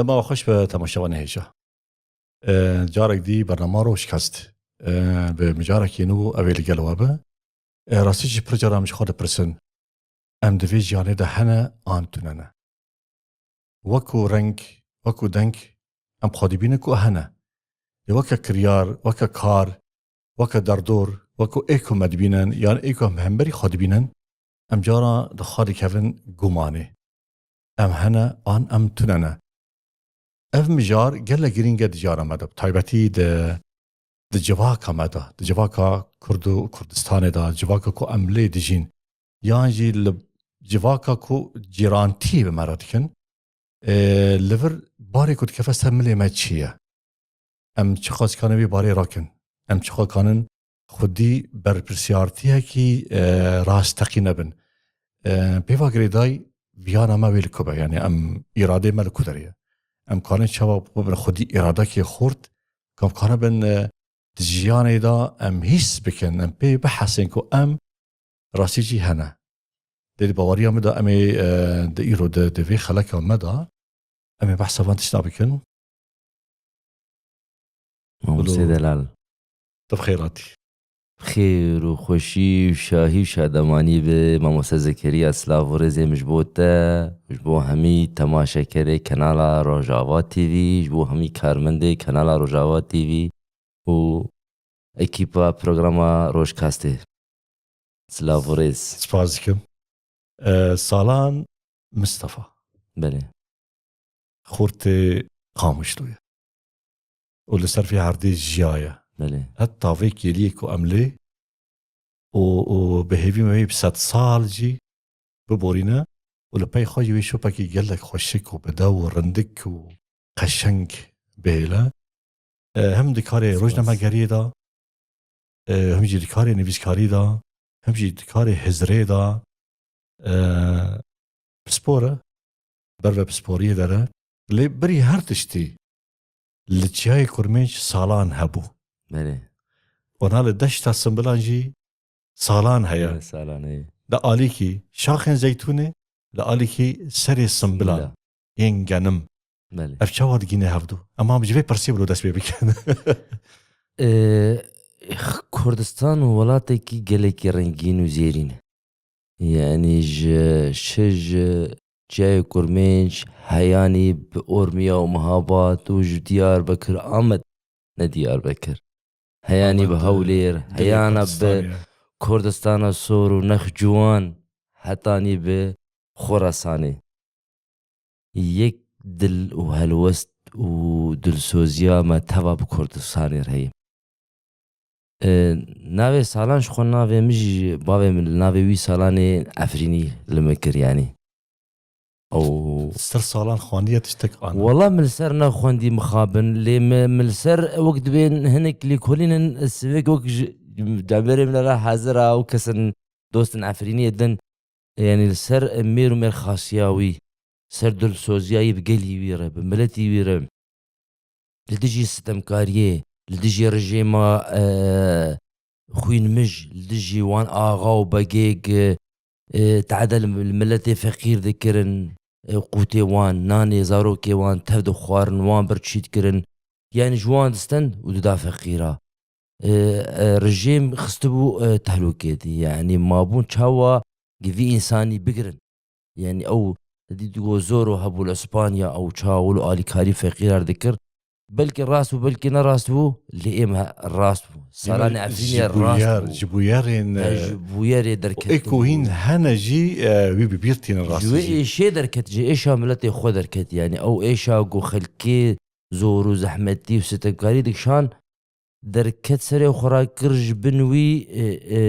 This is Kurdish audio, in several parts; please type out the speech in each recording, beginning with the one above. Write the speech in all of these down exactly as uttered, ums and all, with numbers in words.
Mava xweş be temaşevanê hêja. E, carek dî bernama Rojkast. E, bi micarekî nû ew ê li gel we be. E, rastî jî pir caran em ji xwe dipirsin. Em di vê jiyanê de hene an tune ne? Wekû reng, wekû deng em xwe dibînin ku hene. Lê weke kiryar, weke kar, weke derdor, wekû ê ku me dibînin yan ê ku em hemberî xwe dibînin, em cara di xwe dikevin gumanê. Em hene an em tune ne? Ev mijar gelek girîng e di jiyana me de, bi taybetî di, di civaka me de, di civaka Kurd û Kurdistanê de, civaka ku em lê dijîn, yan jî li civaka ku cîrantî bi me re dikin, e, li vir barê ku dikeve ser milê me çi ye? Em çiqas kanin vê barê rakin? Em çiqas kanin xwedî berpirsiyartiyekî, e, rasteqîne bin? E, pêva girêdayî viyana me wê li ku be? Yani em îradê me li ku derê ye? Em kanin çawa bibin xwedî îradekê xurt? Ku em kanin bin, e, di jiyanê de em hîs bikin, em pê bihesên ku em rastî jî hene. Lê di baweriya min de em ê, e, di îro de, di vê xeleka me de em ê behsa van tişta bikin. Mamoste Wilo. Delal. Tu bi xêr hatî. Xêr û xweşî û şahî û şademanî bi mamoste Zekeriya, silav û rêzê min ji bo te, ji bo hemî temaşekerê kanala Rojava T V, ji bo hemî karmendê kanala Rojava T V û ekîpa programa Rojkastê. Silav û rêz. Spas dikim. E, Salan Mistefa. Belê. Xortê Qamişlo ye. Û li ser vê erdê jiyaye. Belê. Heta vê kêliyê ku em lê û, û bi hêvî me wê bi sed sal jî biborîne û li pey xwe jî wê şopekî gelek xweşik û bi dew û rindik û qeşeng bihêle. E, hem di karê Spas. rojnamegeriyê de, e, hem jî di karê nivîskarî de, hem jî di karê hizrê de, e, pispor e, ber ve pisporiyê de re. Lê berî her tiştî li Çiyayê Kurmênc Salan hebû. Belê. Ona li deşta Simbilan jî Salan heye. Belê, Salan heye. Li alîkî şaxên zeytûnê, li alîkî serê Simbilan. Simbilan. Yên genim. Belê. Ev çawa digîne hevdû? Em ji vê pirsê bilo dest pê bikin. Ee, Kurdistan welatekî gelekî rengîn û zêrîn e. Yani ji, şi ji Çiyayê Kurmênc, heyanî bi Ormiya û Mihabad û ji Diyarbekir, Amed, ne Diyarbekir. Heyanî bi Amed, Hewlêr, dilê heyana bi Kurdistanê. Kurdistana Sor û Nexciwan, hetanî bi Xorasanê. Yek dil û helwest û dilsoziya me teva bi Kurdistanê re heye. E, navê Salan ji xwe navê min jî, bavê min li navê wî Salanê Efrînî li min kir, yanî. Ew Ser Salan xwendiye tiştek an. Wela min li ser nexwendî mixabin, lê me, min li ser wek dibên hinek lêkolînin sivik wek ji deverê min re hazir a û kesin dostin Efrîniyê din, yanî li ser mêr û mêrxasiya wî, ser dilsoziya wî bi gelî wî re, bi miletî wî re, li dijî sitemkariyê, li dijî rejîma, e, xwînmij, li dijî wan axa û begêg, e, te'de li miletê feqîr dikirin, e, qûtê wan, nanê zarokê wan tev dixwarin, wan birçî dikirin. Yanî ji wan distend û dida feqîra. E, e, rejîm xistibû, e, tehlûkê dî. Yanî mabûn çawa gi vî însanî bigirin. Yanî ew dî digo zor û hebû li Îspanya, ew çawa wilo alîkarî feqîran dikir. Belkî rast bû, belkî ne rast bû, lê êm he-, rast bû. Salanê Efrînê rast bû. Ji bûyerên, he, ji bûyerê derket. Ê ku hîn hene jî, e, wî bi bîr tînin rast jî. Ji wê êşê derket, ji êşa miletê xwe derket. Yanî ew êşa ku xelkê zor û zehmetî û sitemkarî dikişand, derket serê xwe rakir ji bin wî, e, e,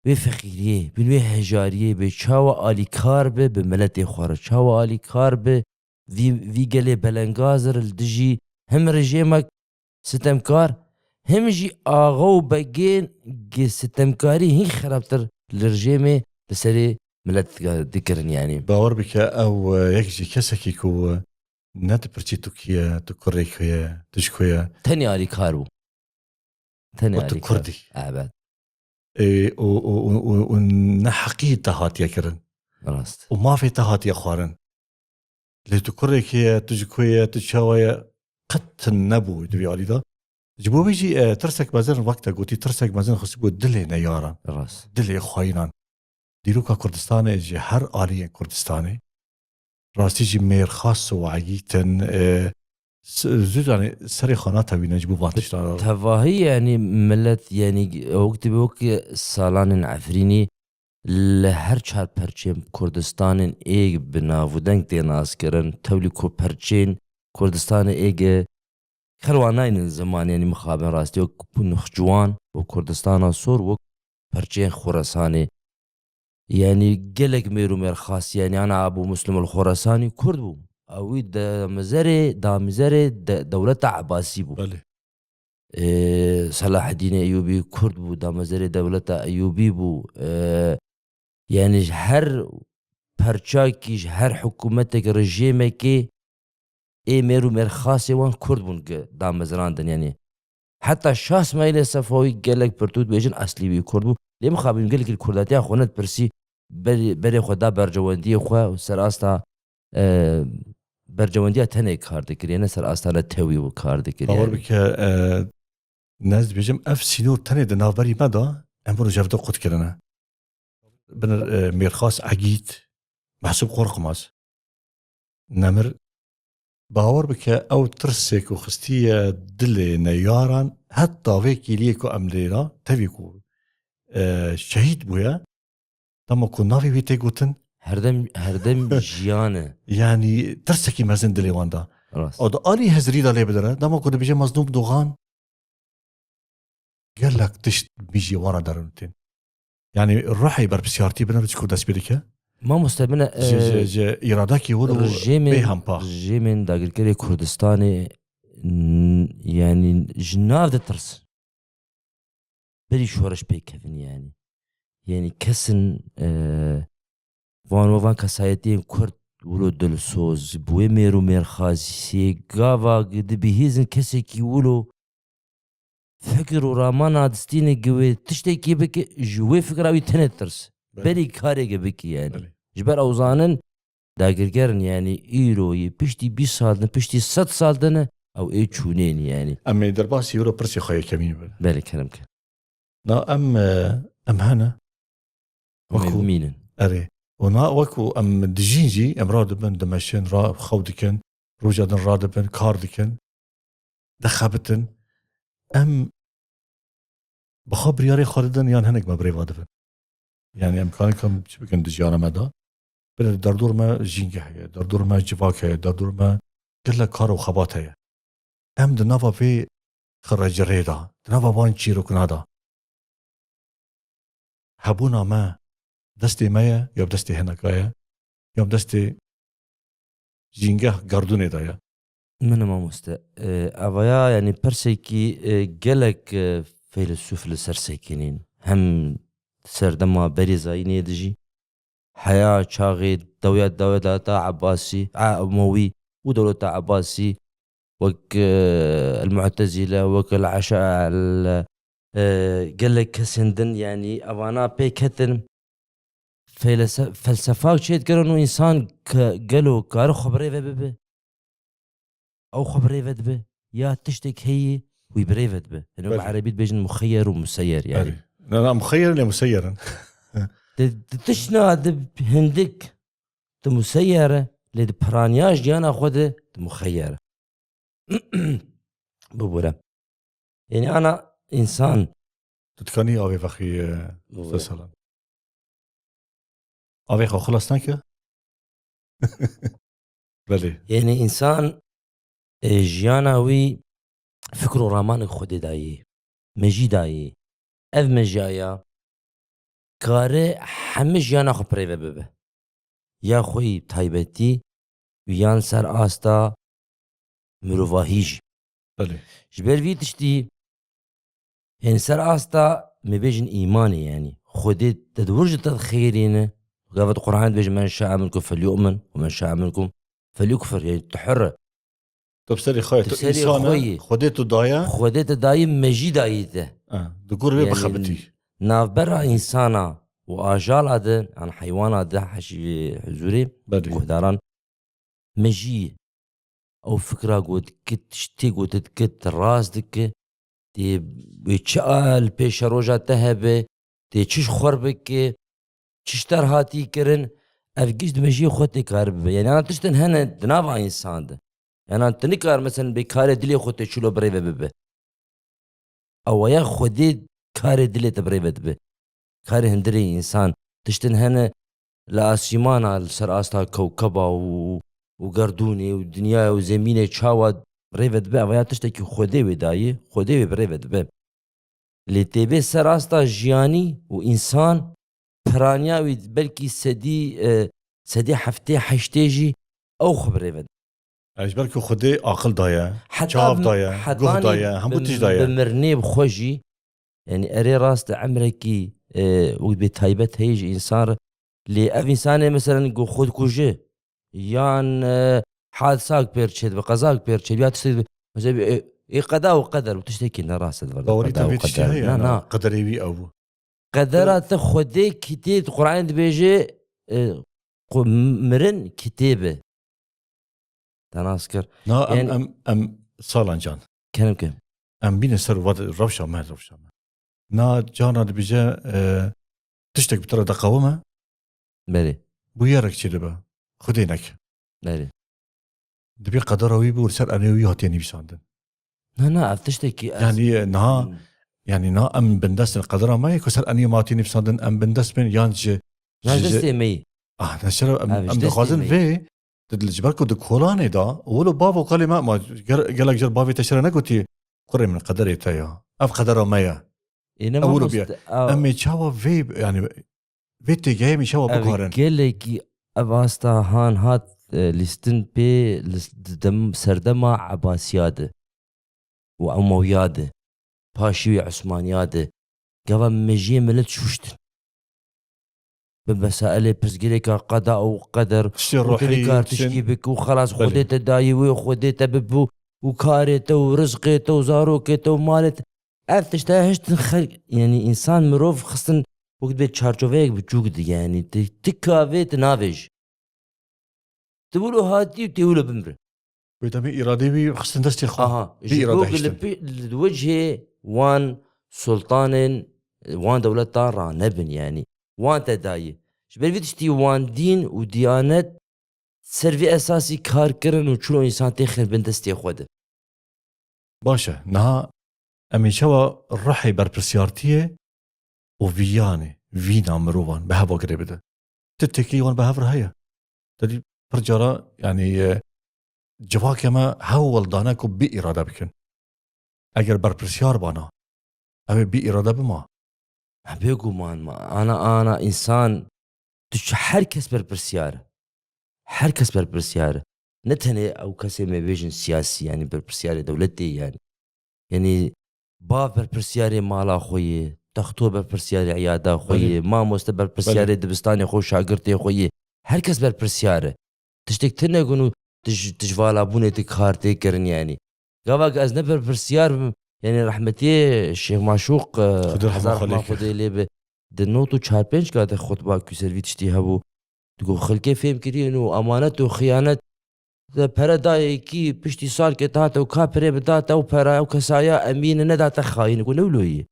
wê feqîriyê, bin wê hejariyê bê, çawa alîkar be bi miletê xwe re, çawa alîkar be vî, vî gelê belengaz re li dijî hem rejêmek sitemkar, hem jî axa û begên gi sitemkarî hîn xerabtir li rejêmê li serê milet dikirin, yanî. Bawer bike, ew, e, yek ji kesekî ku, e, ne tu pirçî tu kî ye, tu kurê kî ye, tu ji ku ye. Tenê alîkar bû. Tenê alîkar. Û tu kurdî. Evet. Ê, û, û, û, û, û neheqî te hatiye kirin. Rast. Û mafê te hatiye xwarin. Lê tu kurekê ye, tu ji ku ye, tu çawa ye, qet tune nebû di vî alî de. Ji bo vê jî, e, tirsek mezin, wek te gotî, tirsek mezin xistibû dilê neyaran, Rast. dilê xwayînan. Dîroka Kurdistanê ji her aliyên Kurdistanê, rastî jî mêrxas û egîtin, e, s-, zû zanî serê xwe natewînin ji bo van tiştan. Tevahî, yanî, milet, yanî, wek dibê wek salanên Efrînî li her çar perçên Kurdistanên êg bi nav û deng tê naskirin, tewlî ku perçên Kurdistanê êg e, xelwanaynin ziman, yanî mixabin rastî wek Nexçiwan û Kurdistana Sor, wek perçeyên Xorasanê. Yanî gelek mêr û mêrxas, yanî ana Ebû Muslim el Xorasanî Kurd bû. Ewî damizerê, damizerê de-, dewleta Ebasî bû. Belê. Ê, Selaheddînê Eyûbî Kurd bû, damezerê dewleta Eyûbî bû. Ê, yanî ji her perçakî, ji her hikûmetek, rejêmekê ê mêr û mêrxasê wan Kurd bûn, gi-, damezrandin, yanî. Heta Şah Smaîlê Sefawî gelek pirtûk dibêjin eslî wî Kurd bû. Lê mixabin gelekî li Kurdatiya xwe nedipirsî, berê, berê xwe da bercewendiyê xwe û ser asta, e, bercewendiya tenê kar dikir, ne ser asta netewî û kar dikir, Bawer yanî. bike, e, ne ez dibêjim, ev sînor tenê di navberî me de, em bi rojevde qut kirine. Binir, e, mêrxas Egît, Mehsûb Qorqmaz, Nemir, bawer bike, ew tirsê ku xistiye dilê neyaran, heta vê kêliyê ku em lê ra, tevî ku, e, şehîd bûye, dema ku navê wî tê gotin, Herdem, herdem jiyan e. Yanî tirsekî mezin dilê wan da. Rast. O da alî hezirî da lê bidire, dema ku dibêje Mazlûm Dogan, gelek tişt mijî wan re derûnitên. Yanî ruhê berpirsiyartî binir çiku dest pê dike? Mamoste, min, Ji, e, ji, ji îradekî wir û rejêmên, bê hempa. Rejêmên dagirkerê Kurdistanê, n-, yanî ji nav de tirs. Berî şoreş pêkevin yanî. Yanî kesin, e, van we van kesayetiyên Kurd wilo dilsoz, bi wê mêr û mêrxasiyê, gava dibihîzin kesekî wilo fikir û ramana distîne gi wê tiştekî bike, ji wê fikra wî tenê tirs. Belê. Berî kareke bikî yanî. Belê. Ji ber ew zanin dagirker in, yanî îro yê piştî bîst sal din, piştî sed sal din, ew ê çûnên yanî. Em ê derbasî îro pirsê xwe yekemîn bin. Belê, kerem ke. Na em, e, em hene. Em ê Wekû bimînin. Erê. Û na wekû em dijîn jî, em radibin, dimeşin, ra-, xew dikin, roja din radibin, kar dikin, dixebitin. Em bi xwe biryarê xwe didin yan hinek me bi rê ve dibin? Yanî em karin kam çi bikin di jiyana me de? Binê derdor me jîngeh heye, derdor me civak heye, derdor me gelek kar û xebat heye. Em di nava vê xirecirê de, di nava van çîrokna de, hebûna me destê me ye, ya bi destê hineka ye, ya bi destê jîngeh gerdûnê de ye? Min mamoste, e, evaya, yanî pirsekî, e, gelek, e, feylesûf li ser sekinîn. Hem serdema berî zayînê de jî, heya çaxê dewya, dewleta Ebasî, a, Emewî û dewleta Ebasî, wek, e, el-Mu'tezile, wek el-Eşa-, el-, e, gelek kesên din, yanî evana pê ketin, feylese-, felsefak çêdikirin û însan ke-, gelo kare xwe bi rê ve bibe? Ew xwe bi rê ve dibe? Ya tiştek heye wî bi rê ve dibe? Yanî wek Belê. Erebî dibêjin muxeyyer û museyyer yanî. Erê. Na, na, muxeyyer lê museyyer in. Di, di tiştna di hindik tu museyyer e, lê di piraniya jiyana xwe de tu muxeyyer e. Bibûre. Yanî ana însan. Tu dikanî avê vexî, e, Bibûre. Seselan. Avê xwe xilas neke? Belê. Yanî însan, e, jiyana wî fikr û ramanek Xwedê dayî. Mejî dayî. Ev mejiyaya kare hemî jiyana xwe pirê ve bibe. Ya xwe yî taybetî û yan ser asta mirovahî jî. Belê. Ji ber vî tiştî, yanî ser asta me bêjin îmanê, yanî Xwedê te di wir ji te dixêrîne. Gava di Qur'anê dibêje, "Men şa'a minkum felyu'min ve men şa'a minkum felyukfir." Yanî tu hur e. Tu bi serê xwe yî, Tu tu serê însan e, xwe yî. Xwedê tu daye. Xwedê te dayî, mejî dayî te. Ha, di gor vê Yanî bixebitî. Navbera însana û ajala de, an heywana de, heşî huzurê Belê. Guhdaran, mejiyê. Ew fikra ku dikit, tiştê ku tu dikit, tu rast dikit, tê wê çi a li pêşeroja te hebe, tê çi ji xwe bike, çi ji te re hatî kirin, ev giş di mejiyê xwe tê kar bibe. Yani, ana tiştin hene di nava însan de. Yani, tu nikar, mesela, bê karê dilê xwe tê çilo birêve bibe. Ew ya Xwedê karê dilê te birêve dibe. Karê hundirê însan. Tiştin hene li asîmana, li ser asta kewkeba û, û gerdûnê û dinyaya û zemînê çawa birêve dibe, ev ya tiştekî Xwedê wê dayê, Xwedê wê birêve dibe. Lê tê bê ser asta jiyanî û însan, piraniya wî belkî sedî, e, sedî heftê heştê jî ew xwe birêve dibe. Ji ber ku Xwedê aqil daye, heta çav daye, guh daye, hemû tişt daye. Bi mirinê bi xwe jî, yani erê rast e, emrekî, e, wek bê taybet heye ji însan re. Lê ev însanê, meselen, ku xwe dikuje, yan, e, hadisak pêr çêdibe, qezak pêr çêdibe, ya tiştek dibe, mesela, e, ê qeda û qeder û tiştekî ne rast e, di vir de. Bawerî qeda te û vê tiştê qeder. Heye, na, na, na. Qederê wî ew bû. Qedera te Xwedê kitê, Qur'anê dibêje, e, ku mirin kitêb e. Te nas kir. Na, em, yani em, em, Salan can. Kerim, kerim. Em bîne ser va rewşa me, rewşa me. Na cana dibêje, e, tiştek bi te re diqewime. Belê. Bûyerek çêdibe. Xwedê neke. Belê. Dibê qedera wî bû, li ser enê wî hatiye nivîsandin. Na, na, ev tiştekî ez Yani, niha, Hmm. yani, niha em bindest in qedera me ye ku ser enê me hatiye nivîsandin, em bindest bin, yan ji, Yan ji, ji destê me yî. Ah, ne şeref, em, Ev ji em dixwazin destê me yî. Vê, di, ji ber ku di kolanê de, wilo bav û kalê me, ma ger-, gelek car bavê te şere negotiye, kurê min, qederê te ya. Ev qedera me ye. Ê, ne Ew wilo mamoste, biye. ew Em ê çawa vê, yani, vê têgehê min çawa Ev bikarin? Gelekî ev asta han hat, e, lîstin pê li s-, di dem-, serdema Ebasiya de û Emewiya de, paşî wî Osmaniya de, gava mejiyê milet şuştin. Bi mesailê pirsgirêka qeda û qeder Tiştê û tu ruhî nikar tişkî bik û xelas Belê. Xwedê te dayî wê, Xwedê te bibû û karê te û rizqê te û zarokê te û malê te. Ev tişt heye hiştin xelk, yani însan, mirov xistin wek dibê çarçoveyek biçûk dige, yani ti, ti kavê, ti navêj. Ti wilo hatî û tê wilo bimri. Wê demê îradê wî xistin destê xwe. Aha, Bî ji îrade bo ku li hiştin. Pi-, li wicihê wan sultanên, wan dewletan ranebin, yani wan te dayî. Ji ber vî tiştî wan dîn û diyanet ser vî esasî kar kirin û çilo însan têxin bin destê xwe de. Baş e, niha em ê çawa ruhê berpirsyartiyê û viyanê, vîna mirovan bi hev ve girê bide? Ti têkilî wan bi hev re heye. Te dî pir cara, yanî, e, civakê me hewl dane ku bê îrade bikin. Eger berpirsyar bana, ew ê bê îrade bima. Ha, bêguman ma, ana, ana însan, tu çi, her kes berpirsyar e. Her kes berpirsyar e. Ne tenê ew kesê me bêjin siyasî, yanî berpirsyarê dewletê, yanî. Yanî bav berpirsyarê mala xwe ye, texto berpirsyarê eyada xwe Belê. Ye, mamoste berpirsyarê Belê. Dibistanê xwe û şagirtê xwe ye. Her kes berpirsiyar e. Tiştek tune gun û tij-, tijvalabûnê ti kar tê kirin, yanî. Gava ku ez ne berpirsiyar bim, yanî rehmetiyê Şêx Maşûq, e, Xwedê rehma hezar xwe rehma lê kir. Xwedê lê be, di not û çar pênc ka de xutba ku ser vî tiştî hebû. Digo xelkê fêm kirîn û emanet û xiyanet. Te pere dayekî piştî salkê te hate û ka pirê bidate ew pera, ew kesaya emîn e, nedate xayîn e. Ku ne wilo ye.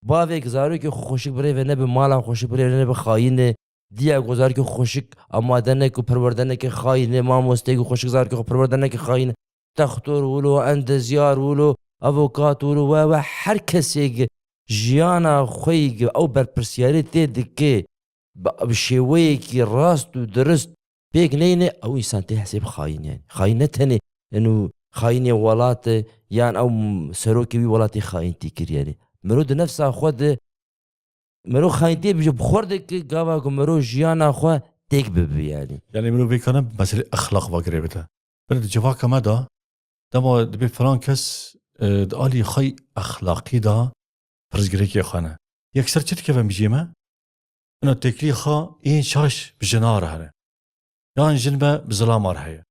Bavê ku zarokê xwe xweşik birêve nebe, mala xwe xweşik birêve nebe, xayîn e. Diya ku zarokê xwe xweşik amade neke û perwerde neke, xayîn e. Mamosteyê ku xweşik zarokê xwe perwerde neke, xayîn e. Textor wilo, endezyar wilo, avokat wilo, we, we, her kesê ku jiyana xwe yî ku ew berpirsiyarê tê dike, bi, bi şêweyekî rast û dirist pêk neyne, ew însan tê hesêb xayîn, yani. Xayîn ne tenê eno xayînê welat e, yan ew serokê wî welatê xayîn tê kir, yani. Miro di nefsa xwe de, miro xayîntiyê bi, ji bi xwe re dike, gava ku miro jiyana xwe têk bibe, yani. Yani miro vê kane meselê exlaq ve girê bide. Belê di civaka me de, dema dibê filan kes, e, di alî xwe yî exlaqî de pirsgirêkê xwe ne. Yekser çi dikeve mijê me? Ina têkilî xwe yên şaş bi jina re hene. Yan jin me bi zilama re heye.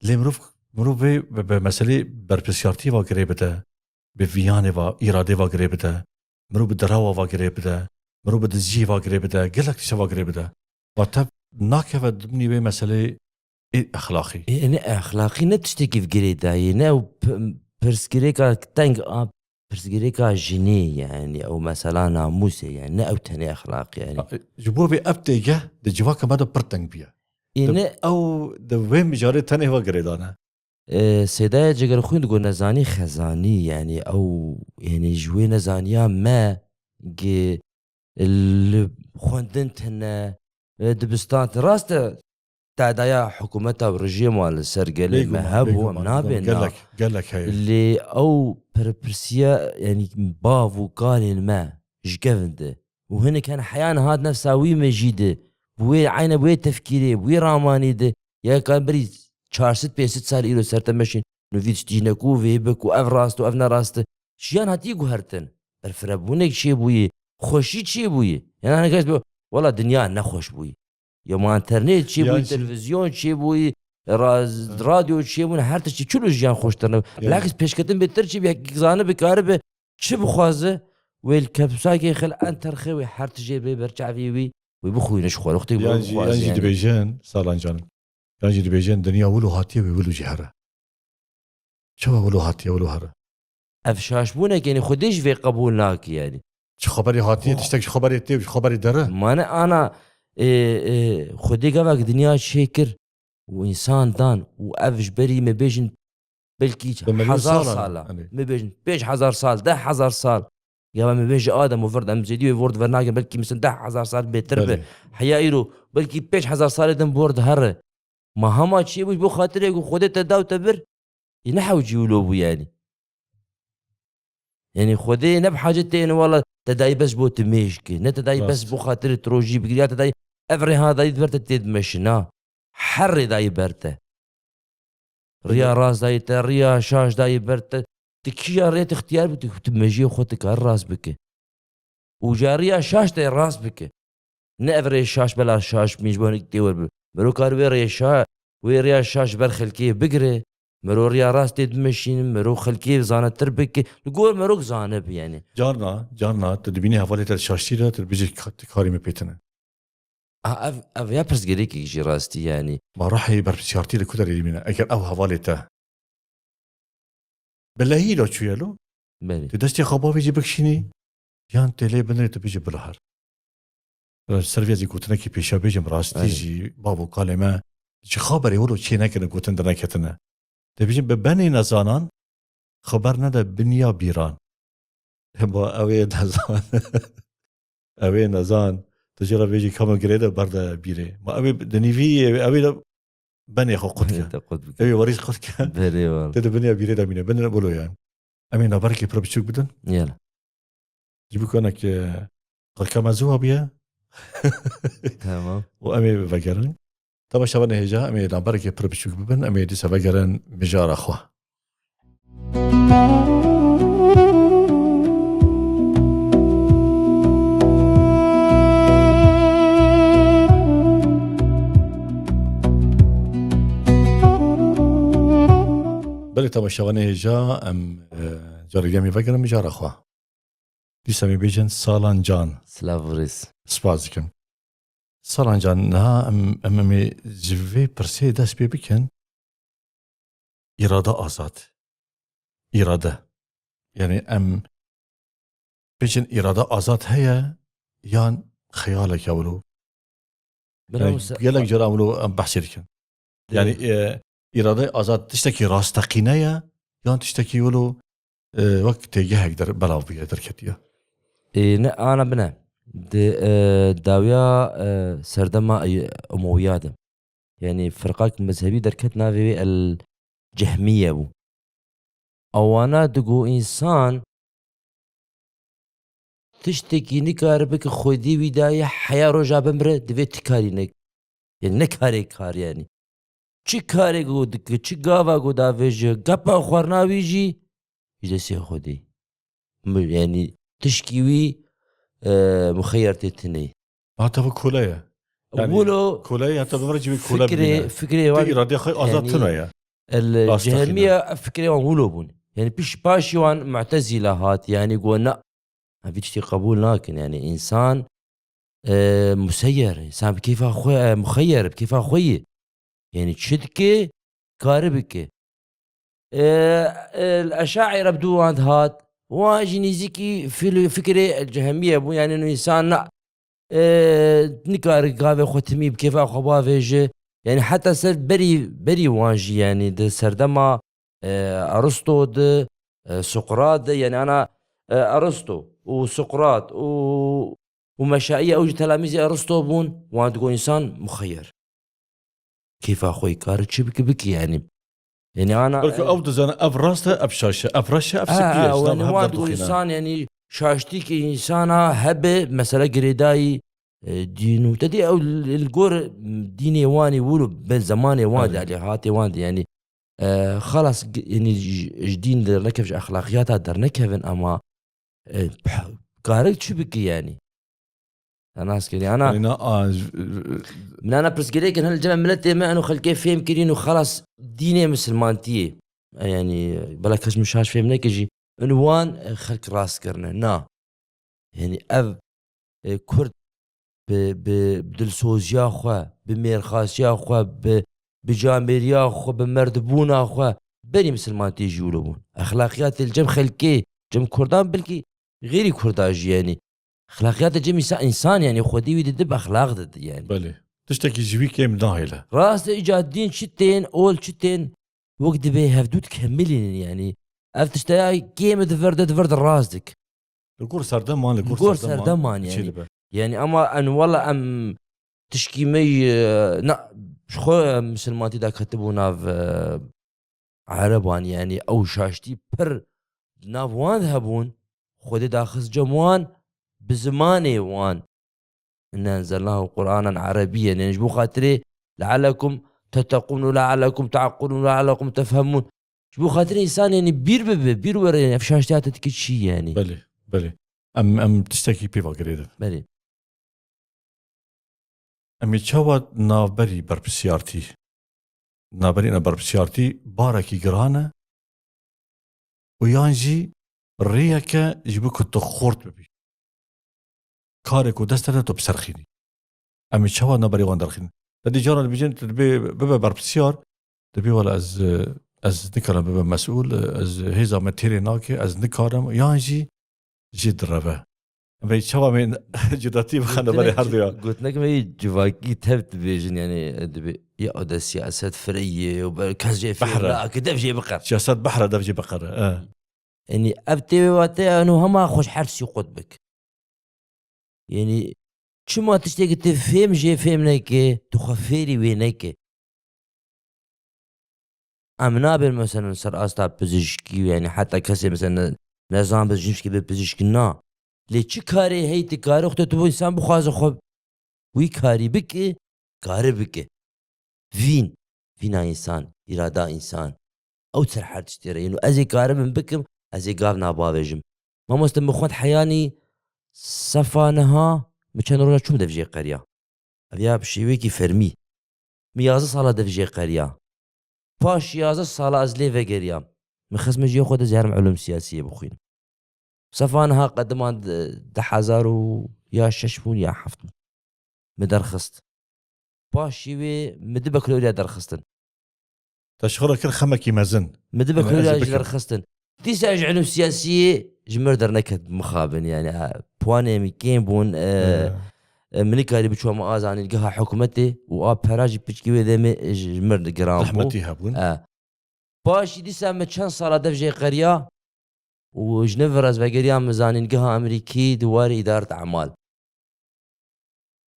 Lê mirov, mirov vê bi, bi meselê berpirsiyartî ve girê bide, bi viyanê ve, îradê ve girê bide, mirov bi derewa ve girê bide, mirov bi diziyê ve girê bide, gelek tişta ve girê bide. Ve tev nakeve dimnî wê meselê Ê exlaqî. Ê, ne exlaqî, ne tiştekî girêdayî, ne ew p-, pirsgirêka teng a, pirsgirêka jinê, yani ew mesela namûsê, yani ne ew tenê exlaqî, yani. Ji bo vê ev têgeh di civaka me de pir teng bûye. Ê, Di ne ew, di vê mijarê tenê ve girêdane. Ê, Seydaya Cegerxwîn digot nezanî xezanî, yani ew, yani ji wê nezaniya me gi li xwendin tine, e, dibistan tine. Rast e, tedaya hikûmeta û rejîma li ser gelê me hebû, em nabêne. Gelek, gelek heye. Lê ew pirpirsiya, yani bav û kalên me ji kevin de. Û hinek hene heya niha di nefsa wî mejî de, bi wê eyne, bi wê tefkîrê, bi wê ramanî de, ya ka berî çar sed pênc sed sal îro ser te meşîn, nûvî tiştî ne ku vê bik û ev rast û ev ne rast e. Çiyan hatiye guhertin. Berfirebûnek çêbûyî, xweşî çêbûyî. Yan hinek kes bi, wela dinya nexweş bûyî. Ya ma internet çêbûyî, Yan jî televîzyon çêbûyî, raz-, Ha. radyo çêbûn, her tiştî çilo jiyan xweştir ne. Yan Bilakis pêşketin bêtir çêbû, yek zanibe karibe çi bixwaze, wê li kepsakê xil en terxê wê her tijê bê ber çavê wî, wê bixwîne ji xwe, wextê Yan wê jî, bixwaze yan jî yani. dibêjin, Salan Can. Yan jî dibêjin, dinya wilo hatiye wê wilo jî here. Çawa wilo hatiye, wilo here? Ev şaşbûnek, yani Xwedê jî vê qebûl nake, yani. Çi xeberê hatiye, Xwe- tiştek ji xeberê tê, ji xeberê dere? Mane ana, e, e, Xwedê gavak dinya çêkir û însan dan û ev ji berî me bêjin belkî Bi milyon hezar sal, sala. hani. Me bêjin pênc hezar sal, deh hezar sal. Ya me bêjin Adem û vir de em zêdî wê vir de ver nakin, belkî misin deh hezar sal bêtir be. Belê. Heya îro, belkî pênc hezar salê din bor dihere. Ma hema çêbû ji bo xatirê ku Xwedê te daw te bir, ê ne hewcî wilo bû yani. Yani Xwedê ne bi hacet tê, yani wala te dayî bes bo tu mêj ki, ne te dayî bes Rast. bo xatirê tu rojî bigir, ya te dayî ev rêha dayî ber te tê dimeşin, na. Her rê dayî ber te. Riya Belê. rast dayî te, riya şaş dayî ber te. Tu kîja rê tu ixtiyar bû, tu, tu mejiyê xwe tu kar rast bike. Û ca riya şaş te rast bike. Ne ev rê şaş bela şaş min ji bo hinek tê wer bi. Mero kar wê rê şa-, wê riya şaş ber xelkê bigire. Mero riya rast tê dimeşînin, mero xelkê zanetir bike. Li gor mero zane bi yani. Carna, carna, tu dibînî hevalê te şaştî de, tu dibêjî ka-, tu karî min pê tine. A, ev, ev ya pirsgirêkek jî rastî yani. Ma rehê berpirsiyartî li ku derê dimîne? Eger ev hevalê te bi lehî de çûye lo, Belê. tu destê xwe bavêjî bikişînî, yan tê lê binirê tu bêjî bila her. Ser vê zî gotinekî pêşiya bêjim, rastî Aynen. jî bav û kalê me ji xwe berê wilo çê nekirine, gotin derneketine. Dibêjin bi benê nezanan xwe bernede biniya bîran. Hema ew ê nezan. Ew ê nezan. Tu jê re bêjî kama girê de berde bîrê. Ma ew ê dinîvî, ew ê de benê xwe qut ke. Te qut bike. Ew ê werî qut ke. Berê wal. Tê di biniya bîrê de mîne. Bin wilo yan. Em ê naberekê pir biçûk bidin. Yala. Ji bo ku hinek, e, xirka me zû hebûye. Tamam. Û em ê vegerin. Temaşevanê hêja, em ê naberekê pir biçûk bibin, em ê dîsa vegerin mijara xwe. Belê temaşevanê hêja, em, e, carê din em ê vegerin mijara xwe. Dîsa em ê bêjin Salan Can. Silav û rêz. Spas dikim. Salan Can, niha em, em, em ê ji vê pirsê dest pê bikin. Îrade azad. Îrade. Yani em bêjin îrade azad heye yan xeyaleke wilo? Bila Yani wisa- gelek cara wilo em behsê dikin. Dê- Yani, e, îrade azad tiştekî rasteqîne ye yan tiştekî wilo, e, wek têgehek der-, belav bûye, derketiye? Ê, ne, ana bine. Di, e, dawiya, e, serdema, e, Umewiya de. Yani firqak mezhebî derket navê wê El Cehmiye bû. Ewana digo însan tiştekî nikare bike Xwedê wî daye heya roja bimire, divê tu karî nek-, yani nekarê kar yani. Çi karê ku dike, çi gava ku davêje, gepa xwarina wî jî ji destê Xwedê. Mi-, yani tişkî wî, e, muxeyer tê tune ye. Hata bu kole ye. Yani Wilo kole ye, hata bi civê kole fikrê, bibîne. fikrê Tê wan, îradê xwe azad yani, tune ye. El Rast Cehmiye, fikrê wan wilo bûn. Yani piş-, paşî wan Mu'tezîle hat, yani got, na, em vî tiştî qebûl nakin. Yani însan, e, museyyer, însan bi kêfa xwe, e, muxeyyer, bi kêfa xwe ye. Yanî çi dike, kare bike. E, e, Eşaîre bi dû wan dihat. Wan jî nêzîkî fil-, fikrê Cehemîye bûn. Yanî însan na, e, nikare gavê xwe timî bi kêfa xwe bavêje. Yanî heta ser berî, berî wan jî, yanî di serdema, e, Aristo di, e, Suqrat di, yanî ana, e, Aristo û Suqrat û, û Meşaiye, ew jî telamîzê Aristo bûn, wan digot însan muxeyer. Kêfa xwe kare çi bike, bike yanî. Yanî ana, Belkî e, ew dizane ev rast e, ev şaş e, ev reş e, ev Ha, spî ye. ha, Ji nav yanî hev wan digot derdixîne. Însan, yanî şaştîkî însana hebe, mesela girêdayî, e, dîn û te dî ew li, li gor dînê wan ê wilo, be zemanê wan de, Erê. Alî hatê wan de, yanî, e, xelas, g-, yanî ji, ji dîn dernekevin, ji exlaqiyata dernekevin, ama, e, p-, kare çi bike yanî? Te nas kirî, ana. Yanî na, a, j-, Min ana pirsgirêkin hel cem miletê me, eno xelkê fêm kirîn û xelas dînê misilmantiyê. E, yanî, bela kes min şaş fêm neke jî. Eno wan, e, xelk rast kirine. Na. Yanî ev, e, Kurd bi, bi dilsoziya xwe, bi mêrxasiya xwe, bi, bi camêriya xwe, bi merdbûna xwe, berî misilmantiyê jî wilo bûn. Exlaqiyatê li cem xelkê, cem Kurdan, belkî xêrî Kurda jî, yanî. Exlaqiyatê cem însa-, însan, yanî, xwedî wî didi bi exlaq didi, yanî. Belê. Tiştekî ji wî kêm nahêle. Rast e, îca dîn çi tên, ol çi tên, wek dibê hevdû dikemilînin, yanî. Ev tişteya kêm di vir de, di vir de rast dik. Li gor serdeman, li Li gor gor serdeman, serdeman, çê yanî. Dibe. Yanî, ama en wela em tişkî me, e, na, ji xwe misilmantî daketibû nav, e, Ereban, yanî ew şaştî pir di nav wan de hebûn, Xwedê daxist cem wan bi zimanê wan. "Inna enzelnahu Qur'anen Erebiyyen", yanî ji bo xatirê "leallekum tettekûn û leallekum te'qilûn û leallekum tefhemûn". Ji bo xatirê însan, yanî bîr bibe, bîr were, yanî ev şaştiya te dike çi, yanî? Belê, belê. Em, em tiştekî pê ve girêdin. Belê. Em ê çawa navberî berpirsiyartî, navberî ne berpirsiyartî barekî giran e û yan jî rêyeke ji bo ku tu xort bibî. Karê ku dest te de tu biserxînî. Em ê çawa navberî wan derxînin? Te dî cara dibêjin, tu dibê bibe berpirsiyar, dibê wela ez, ez nikarim bibe mesûl, ez hêza me têrê nake, ez nikarim, yan jî jê direve. Em ê çawa em ê cudatî bixine berê her du ya? Gotinek me yê civakî tev dibêjin, yanî, dibê, ya de siyaset fireyê û be-, kes jê fêr Behre. nake, dev jê biqer. Siyaset behre, dev jê biqere, e. Yanî ev tê wê wate, eno hema xwe ji her tiştî qut bik. Yanî çima tiştekî tu fêm jê fêm neke, tu xwe fêrî wê neke. Em nabên, meselen, ser asta pizişkî, yanî heta kesê, meselen, ne-, nezan pizişkî be pizişkî, na. Lê çi karê heyî tu karî xwe tu bo însan bixwaze xwe wî karî bike, kare bike. Vîn, vîna însan, îrada însan. Ew ser her tiştê re yên û ez ê karibim bikim, ez ê gav nabavêjim. Mamoste, min xwend heyanî sefa niha, min çend roja çûm dev jê qeriya. Ev ya bi şêwekî fermî. Min yazdeh sala dev jê qeriya. Paş yazdeh sala ez lê vegeriyam. Min xist min jiyê xwe de ziyarim ulûm siyasiyê bixwînim. Sefa niha qediman di, di hezar û ya şeş bûn ya heft bûn. Min derxist. Paşî wê min di bakaloriya derxistin. Te ji xwe re kir xemekî mezin. Min di Em ez bakaloriya ê jî bikim. derxistin. Dîsa ji ilm siyasiyê ji mir derneket mixabin, yani, ha, puanê min kêm bûn, e, Ee. e, min nikarî biçûma a zanîngeha hikûmetê û a pera jî piçkî wê demê ji mir giran bû. Zehmetî hebûn. E. Paşî dîsa min çend sala dev jê qeriya û ji nû re ez vegeriya min zanîngeha Amerîkî di warê îdaret emal.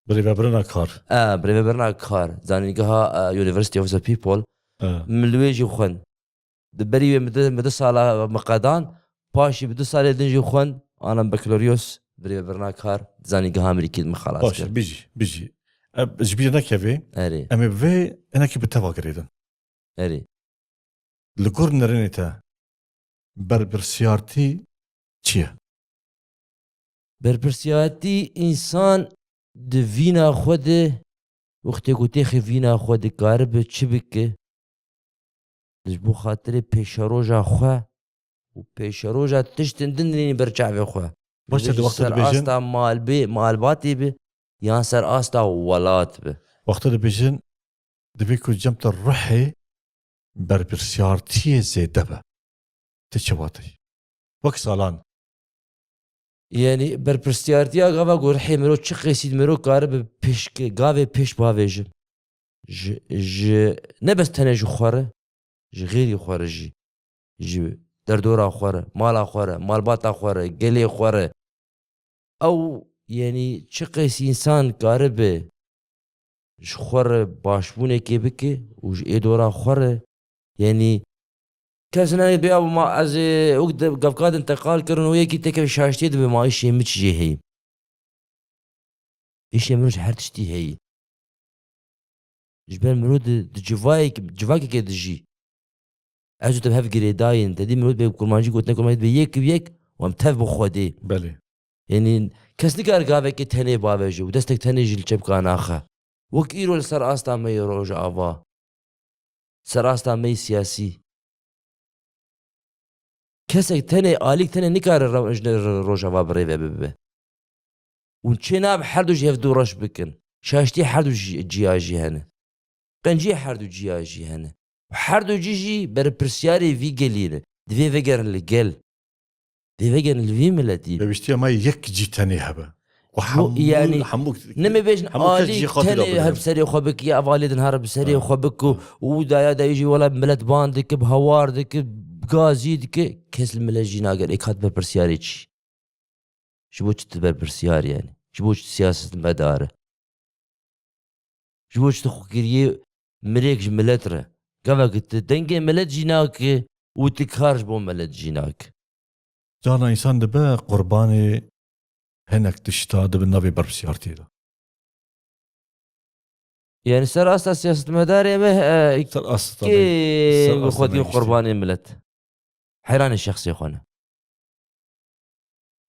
Birêvebirina kar. E, birêvebirina kar. Zanîngeha, e, University of the People. E. Min li wê jî xwend. Di berî wê min du, min du sala min qedan, paşî bi du salê din jî xwend, ana bakaloriyos, birêvebirina kar, zanîngeha Amerîkî min xelas Baş, kir. bijî, bijî. E, ji bîr nekevê, Erê. em ê vê hinekî bi teva girêdin. Erê. Li gor nerênê te, berpirsiyartî çi ye? Berpirsiyartî însan di vîna xwe de, wextê ku têxê vîna xwe dikaribe çi bike, ji bo xatirê pêşeroja xwe û pêşeroja tiştin din nînî ber çavê xwe. Baş, te di Dibêjin wexta ser dibêjin asta malbê-, malbatê be, yan ser asta welat be. Wexta dibêjin, Divê ku cem te ruhê berpirsiyartiyê zêde be. Te çi vatî? Wek salan. Yanî berpirsiyartiya gava ku ruhê mirov çi qêsî mirov karibe pêş, gavê pêş bavêjin. Ji, ji, ne bes tenê ji xwe re, ji xêrî xwe re jî. Ji derdora xwe re, mala xwe re, malbata xwe re, gelê xwe re. Ew, yanî çi qêsî însan karibe ji xwe re başbûnekê bike û ji ê dora xwe re, yanî kes nayê bê, "Ew ma ez ê wek de gavka din teqal kirin û yekî têkeve şaştiyê dibe, ma îşê min çi jê heyî?" Îşê mirov ji her tiştî heyî. Ji ber mirov di, di civayek-, civakekê dijî. Ez û te bi hev girêdayîn. Te dî mirov dibê kurmancî gotine kurmancî dibe yek û yek û em tev bi Xwedê. Belê. Yanî kes nikare gavekê tenê bavêje û destek tenê jî li çepka naxe. Wek îro li ser asta me yê Rojava. Ser asta me yê siyasî. Kesek tenê, alîk tenê nikare re-, ji re-, Rojava bi rê ve bibe. Hûn çê nabe her du jî hev du reş bikin. Şaştiyê her du jî, ciya jî hene. Qenciyê her du ciya jî hene. Û her du cî jî berpirsiyarê vî gelî ne. Divê vegerin li gel. Divê vegerin li vî miletî. Pêwîstiya me yek cî tenê hebe. Û Bu, hemû, yanî, hemû, ne me bêjin hemû kes alî cî xwe tê de tenê bide. Her bi serê xwe bike, ev alî din here bi serê Ha. xwe bike û, û daya dayî jî wela milet ban dike, bi hawar dike, bi gazî dike. Kes li milet jî nagere. Êk hat berpirsiyarê çi? Ji bo çi tu berpirsiyar yani? Ji bo çi tu siyasetmedar e? Ji bo çi tu xwe kiriye mirêk ji milet re? Gavek tu dengê milet jî nake û tu kar ji bo milet jî nake. Carna însan dibe qurbanê hinek tişta di bin navê berpirsiyartiyê de. Yani ser asta siyasetmedarê me, e, Ser asta kê tabii. Ser asta xwe dîn me işte. Qurbanê milet? Heyranê şexsê xwe ne.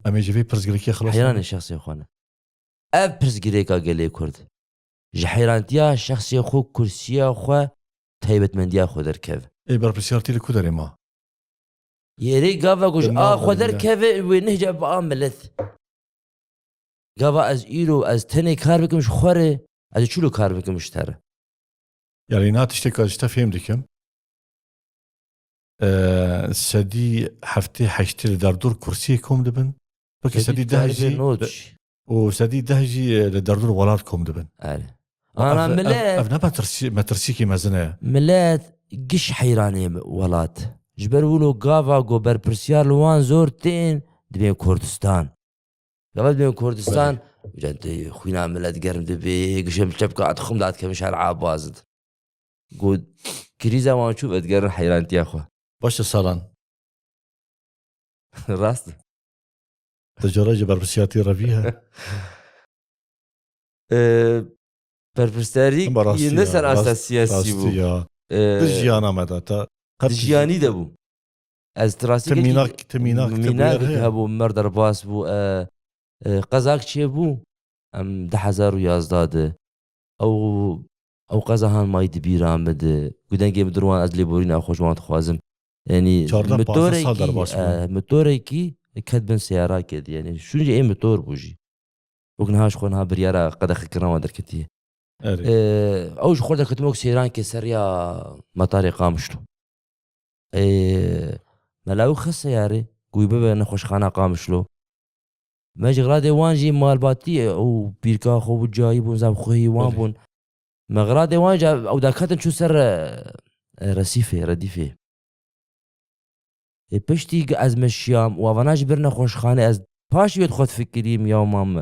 Em ê ji vê pirsgirêkê xilas Heyranê nabin. Şexsê xwe ne. Ev pirsgirêka gelê Kurd. Ji heyrantiya şexsê xwe, kursiya xwe, taybetmendiya xwe derkeve. Ê berpirsiyartî li ku derê ma? Yerê gava ku ji Li nav a xwe derê derkeve, wê nehce bi a milet. Gava ez îro, ez tenê kar bikim ji xwe re, ez çilo kar bikim ji te re. Yani na tişteka ji te fêm dikim. Ee, sedî heftê heştê li derdor kursiyê kom dibin. Wekî sedî deh jî û sedî deh jî, e, li derdor welat kom dibin. Erê. Ana Ev, ev, milet ev ne metirsî-, metirsîkî mezin e. Milet giş heyranê welat. Ji ber wilo gava go berpirsiyar li wan zor tên dibên Kurdistan. Gava dibên Kurdistan, Belê. Can tê xwîna milet germ dibê, gişem çepka at xum dat kemiş her abazid. Go krîza wan çû vedigerin heyrantiya xwe. Baş e salan. Rast. Tijara ji berpirsiyatî revî he. Ee, berpirsiyarî Ama rastî ne ya, ser rast-, asa siyasî rastî bû. Ya. Ee, Di jiyana me de te qet di jiyanî de bû. Ez ti rastî Ti gelkî mînak, ti mînak, ti mînak bûyer heye? Hebû, mer derbas bû, e, e, qezak çêbû, em du hezar û yazdeh de. Ew, ew qeza han mayî di bîra min de. Ku dengê min dirwan ez lêborîna xwe ji wan dixwazim. Yanî Çardeh, pazdeh sal motorekî, derbas bû. E, motorekî ket bin seyara ked. Yanî şûnce ê motor bû jî. Wek niha ji xwe niha biryara qedexekirina wan derketiye. Erê. Ee, ew ji xwe derketin wek seyrankê ser ya metarê Qamişlo. Ee, me lawî xist seyarê, ku wî bibe nexweşxana Qamişlo. Me ji xiradê wan jî malbatî û pîrka xwe bû cayî bûn, zam xwehî wan Belê. Bûn. Me xiradê wan jî ew derketin çû ser, e, resîfê, redîfê. Ê piştî ku ez meşiyam û avana jî bir nexweşxanê, ez paşî wê xwe difikirîm ya mam.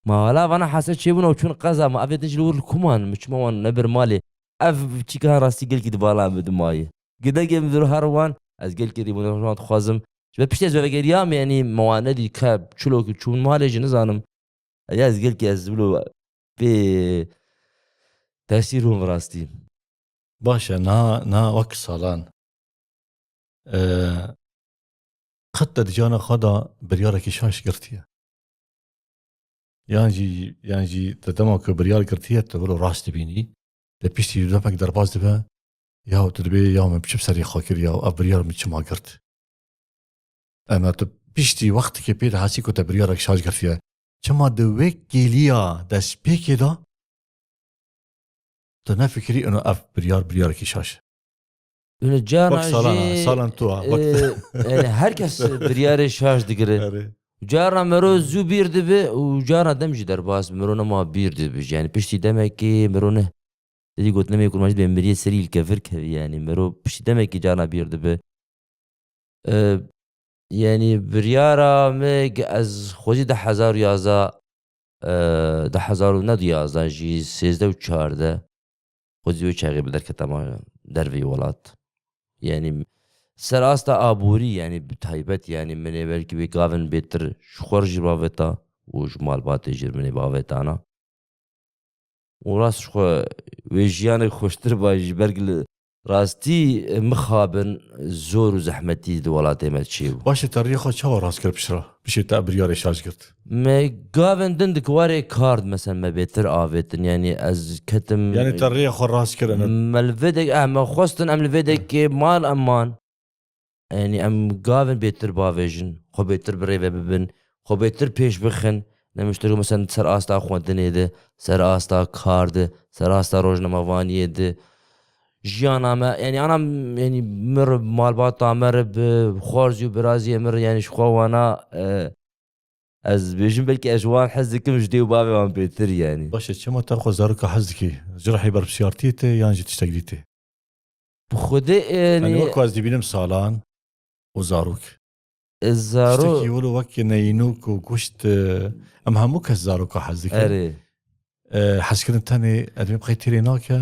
Ma hala vana hese çêbûn ew çûn qeza ma, evê din jî li wir li kuman, min çima wan nebir malê. Ev çîka rastî gelkî di bala min dimayê. Gidegê min dir her wan, ez gelkî rîbûn wan dixwazim. Ji ber piştî ez vegeriyam, yanî me wan nedî ke çilo ku çûn malê jî nizanim. Ya ez gelkî ez wilo pê tesîr bûm rastî. Baş e, na, na wek salan. Ee, qet te di cana xwe de biryarekî şaş girtiye? Yan jî, yan jî te dema ku biryar girtiye, tu wilo rast dibînî, te piştî demek derbas dibe, ya tu dibê ya min biçim serê xwe kir, ya ev biryar min çima girt? Ema tu piştî wextekê pê dihesî ku te biryarek şaş girtiye. Çima di wê kêliya destpêkê de Tu nefikirî ino ev biryar, biryarekî şaş e? Û carna Wek salana, jî, salan tu a, wek e, yani her kes biryarê şaş digire. Erê. Carna mero zû bîr dibe û carna dem jî derbas, mero nema bîr dibe. Yani piştî demekê mero ne. Didî gotinê me kurmancî dibe, miriyê serî li kefir kevî yani. Mero piştî demekê carna bîr dibe. E, yani biryara me ge-, ez xwezî du hezar û yazda, e, du hezar û ne du yazda jî sêzdeh û çardeh. Xwezî wê çaxê bi derketama dervî welat. Yani ser asta aborî yani bi taybet yani min ê belkî wê gavin bêtir ji xwe re jî bavêta û ji malbatê jî min ê bavêtana. Û rast ji xwe wê jiyanek xweştir ba jî belkî li rastî mixabin zor û zehmetî di welatê me çêbû. Baş e, te riyê xwe çawa rast kir piştre? Piştî te biryarê şaş girt. Me gavên din di kiwarê kar di, mesela me bêtir avêtin, yani ez ketim Yani te riyê xwe rast kir, ene? Me li vê dek, eh, me xwestin em li vê dekê mal em man. Yani em gavin bêtir bavêjin, xwe bêtir bi rê ve bibin, xwe bêtir pêş bixin. Ne miştir ku mesela ser asta xwendinê de, ser asta kar de, ser asta rojnamevaniyê de. Jiyana me, yani ana, yani mir malbata me re bi xwarzî û biraziyê mir, yani ji xwe wana, e, ez bêjim belkî ez ji wan hez dikim, ji dê û bavê wan bêtir yani. Baş e, çima te xwe zaroka hez dikî? Cirehî berpirsiyartiyê tê yan jî tiştek dî tê? Bi Xwedê, e, Yanî ne- wek ku ez dibînim salan û zarok. E, zaro- Tiştekî wilo wek neyînok û goşt, e, em hemû kes zaroka hez dikin. Erê. E, hezkirin tenê edmê bi xeyr têrê nake,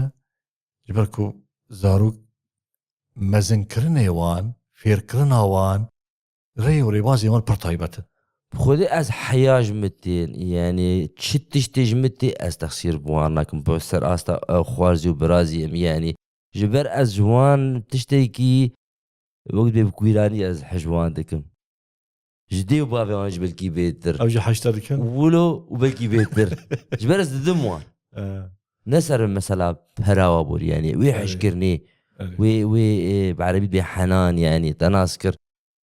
ji ber ku zarok mezinkirinê wan, fêrkirina wan, rê û rêbazê wan pir taybet in. Bi Xwedê ez heya ji min tê, yani çi tiştê ji min tê ez texsîr bi wan nakim. Bi ser asta, e, xwarzî û birazî em, yani ji ber ez ji wan tiştekî wek dibê bi kûranî ez hej wan dikim. Ji dê û bavê wan jî belkî bêtir. Ew jî hej te dikin? Wilo û belkî bêtir. Ji ber ez didim wan. E. Ne ser mesela perawa borî, yani wê Erê. hejkirinê, Erê. wê, wê, e, bi erebî dibê henan, yani te nas kir.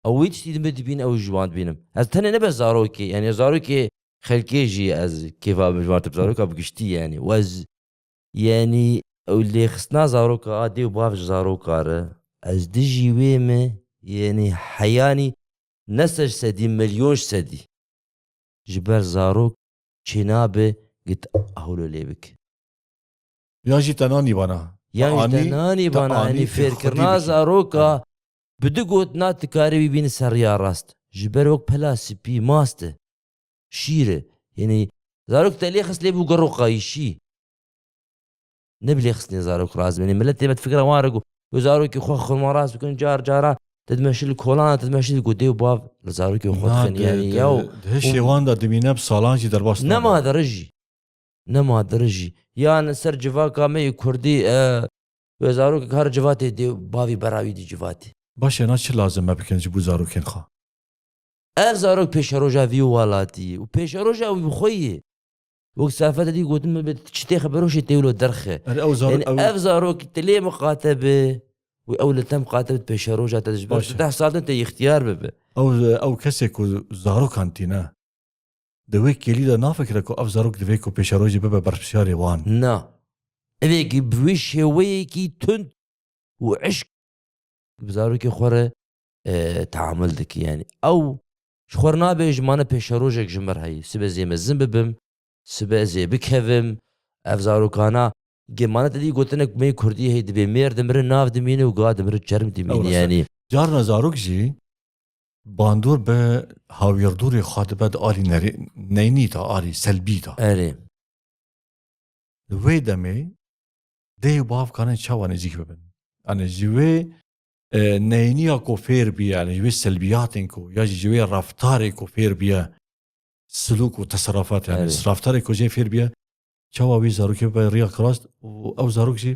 Ew wê tiştî din dibîn, ew ji wan dibînim. Ez tenê ne bes zarokê, yani zarokê xelkê jî ez kêfa bim ji wan tip zaroka bi giştî, yani. Û ez, yani ew lêxistina zaroka a dê û bav ji zaroka re, ez dijî wê me, yani heyanî ne sed sedî, milyon ji sedî. Ji ber zarok çênabe git ahûlo lê bik. Yan jî te nanî bana. Yan jî te Anî, nanî te bana, anî, yanî te xwedî fêrkirina bikî. zaroka bi du gotina tu karî wî bînî ser riya rast. Ji ber wek pela spî, mast e, şîr e. Yanî zarok te lê xist lê bû ger û qayîşî. Ne bi lê xistinê zarok razim. Yanî miletê me di fikra wan re got, wê zarokê xwe xirma rast bikin, car cara te dimeşî li kolana, te dimeşî li ku dê û bav li zarokê xwe Na, dixin. di, Yanî di, yaw, di hişê û wan de dimîne bi salan jî derbas nabe. Nema diri jî. Nema diri jî. Yan ser civaka me yê kurdî, e, wê zarokek her civatê dê û bavî bera wî dî civatê. Baş e, na çi lazim me bikin ji bo zarokên xwe? Ev zarok pêşeroja vî welatî û pêşeroja wî bi xwe yê. Wek Safet dî gotin, min bi çi tê xeber o şê tê wilo derxe. Erê, ew zaro-, Yanî ew ev zarok tu lê miqate bi û ew li te miqate bi pêşeroja te ji ber Baş e. tu deh sal din tê ixtiyar bibe. Ew, ew kesê ku zarokan tîne, di wê kêlî de nafikire ku ev zarok divê ku pêşerojê bibe berpirsiyarê wan. Na. Evê ki bi wê şêweyekî tund û eşq bi zarokê xwe re, e, teamul dike. Yani ew ji xwe re nabêje, mane pêşerojek ji min re heye. Sibe ez ê mezin bibim, sibe ez ê bikevim. Ev zarokana gemane te dî gotinek me kurdî heye, dibê mêr dimire nav dimîne û ga dimire çerm dimîne. Ew rast e. Yani. Carna zarok jî bandor bi hawîrdorê xwe dibe di alî nerê-, neynî de, alî selbî de. Erê. Di wê demê dê û bav karin çawa nêzîk bibin? Yanî ji wê, e, neyniya ku fêr bîye, yanî ji wê selbiyatên ku, ya jî ji wê reftarê ku fêr bîye, silûk û teserufat, yanî Evet. reftarê ku jê fêr bîye, çawa wî zarokê bibe riya kirast û ew zarok jî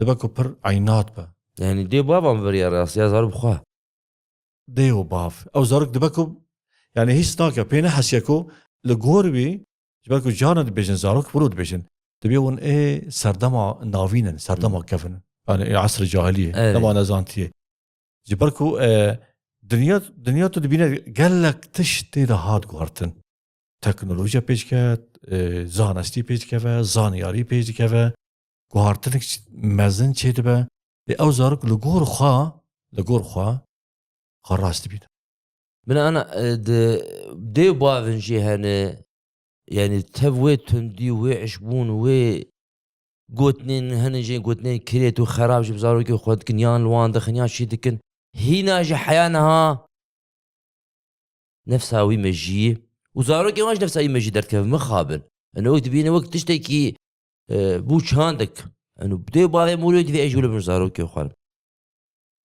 dibe ku pir eynat be. Yanî dê bavan biriya rastî ya zarok bi xwe. Dê û bav. Ew zarok dibe ku, yanî hîs nake, pê nehesiye ku li gor wî, ji ber ku carna dibêjin zarok, wilo dibêjin. Dibê hûn ê serdema navîn in, serdema Hı. kevin in. Yanî ê esrê cahiliyê, Evet. dema nezantiyê. Ji ber ku, e, dinya, dinya tu dibîne gelek tişt tê de hat guhertin. Teknolojiya pêş ket, e, zanistî pêş dikeve, zanyarî pêş dikeve, guhartinek çi-, mezin çêdibe. Ê ew zarok li gor xwe, li gor xwe, xwe rast dibîne. Bina ana, e, di dê û bavin jî hene, yanî tev wê tundî, wê işbûn, wê gotinên, hene jê gotinên kirêt û xerab ji bi zarokê xwe dikin, yan li wan dixin, yan çî dikin. Hîna jî heya niha nefsa wî mejiyê û zarokên wan ji nefsa wî mejî derdikevin, mixabin. Eno wek dibîne wek tiştekî, e, bû çandek. Eno dê bavê morê divê ez jî wilo bin zarokê xwe.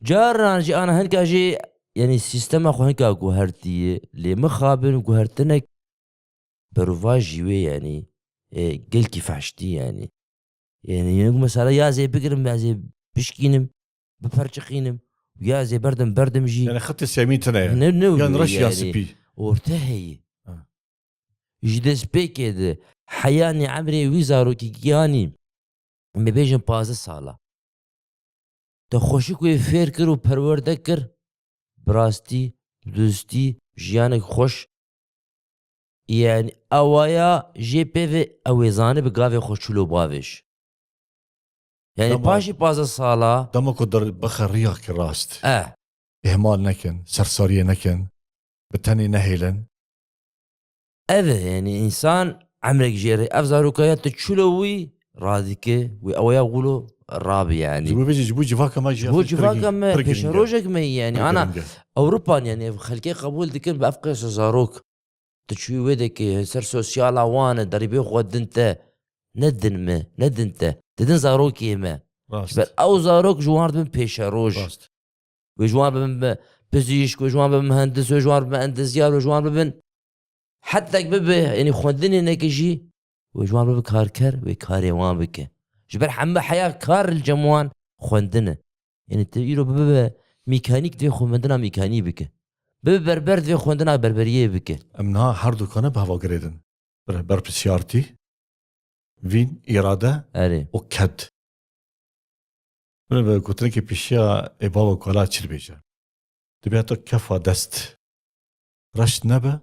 Caran jî ana hinka jî, yanî sîstema xwe hinka guhertiye, lê mixabin guhertinek berovajî wê, yanî, e, gelkî fehştî, yanî. Yanî, yanî mesela ya zê bigirim, ya zê bişkînim, biperçiqînim, ya zê berdim, berdim jî. Yani xetê semî tine ye. Ne, ne Yan reş ya yanî, spî. Orte heye. Ha. Ji destpêkê de heyanî emrê wî zarokî giyanî, em ê bêjin pazdeh sala. Te xweşik wê fêr kir û perwerde kir, bi rastî, bi dustî, jiyanek xweş. Yani awaya jê pê ve ew ê zanibe gavê xwe çilo bavêj. Yani Dema paşî pazdeh sala. Dema ku der bixe riya ki rast. Eh. Ihmal nekin, sersariyê nekin, bi tenê nehêlin. Ev e, yani insan emrek jê re, ev zarokaya tu çilo wî radike, wî ewaya gulo rabi yani. Ji bo vê jî, ji bo civaka me jî Ji bo ev pir civaka giring, me pir giring e. Pêşerojek me yani. Pir Ana giring e. Ewropan yani ev xelkê qebûl dikin bi ev qêsa zarok. Tu çûyî wê dekê, ser sosyala wan e, derî bê xwe din te. Ne din me, ne din te. Didin zarokê me. Rast. Ji ber ew zarok ji wan dibin pêşeroj. Rast. Wê ji wan bibin bi-, pizîşk, wê ji wan bibin muhendis, wê ji wan bibin endezyar, wê ji wan bibin hetek bibe, yanî xwendinê neke jî, wê ji wan bibe karker, wê karê wan bike. Ji ber hemû heya kar li cem wan xwendin e. Yanî tu îro bibe mîkanîk, divê xwendina mîkanî bike. Bibe berber, divê xwendina berberiyê bike. Em niha her dukane bi heva girêdin. Ber-, berpirsiyartî, vîn, îrade Erê. û ked. Min bi gotinekê pêşiya ê bava kala çi dibêje? Dibê heta kefa dest reş nebe,